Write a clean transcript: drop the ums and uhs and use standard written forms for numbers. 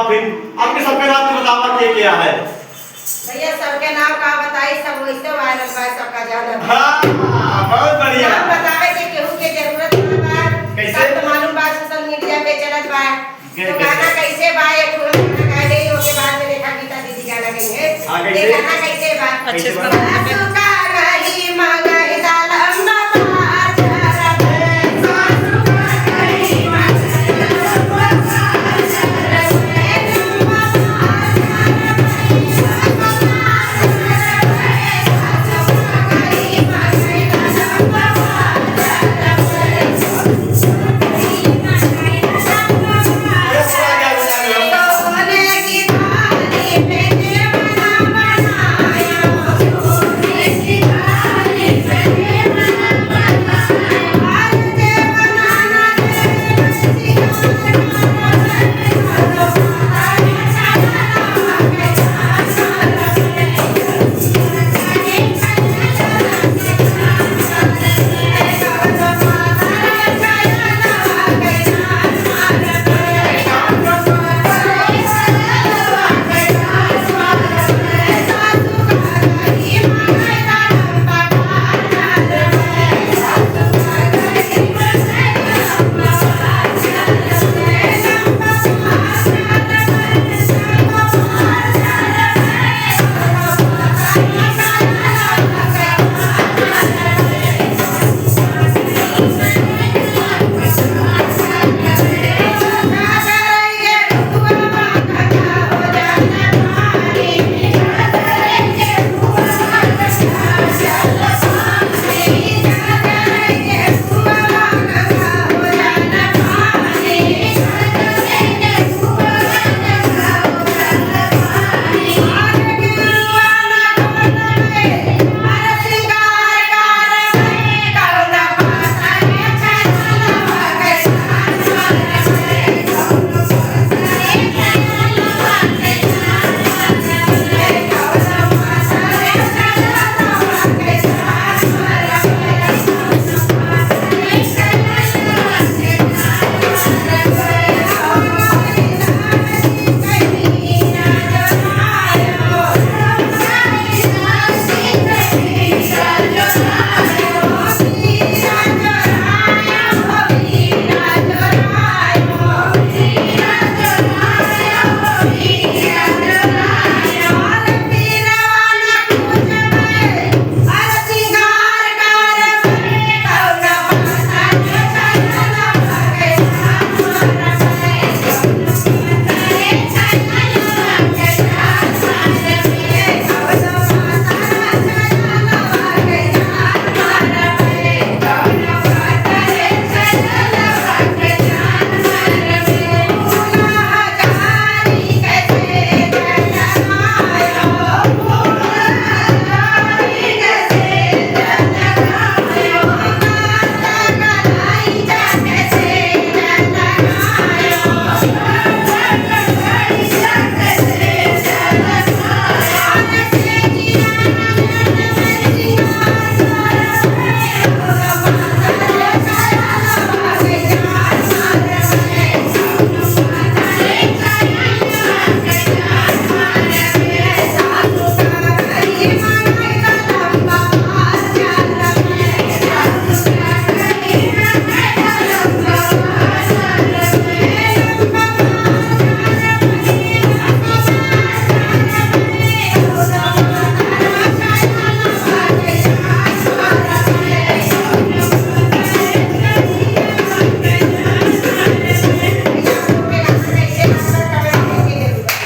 फिर आपके सबके नाम तो बतावा के क्या है। भैया सबके नाम का बताई, सब वैसे वायरल बा, सबका ज्यादा हाँ, बहुत बढ़िया। नाम बतावे के केहू के जरूरत ना बा। कैसे? सब तो मालूम बा, सोशल मीडिया पे चलत बा। कैसे? तो गाना कैसे बा, एक ठो गाना गा दे, ओके बाद में देखा गीता दीदी गाना गई है। हाँ, कैसे? ये गाना कैसे बा? अच्छे से कैसे बा? बना।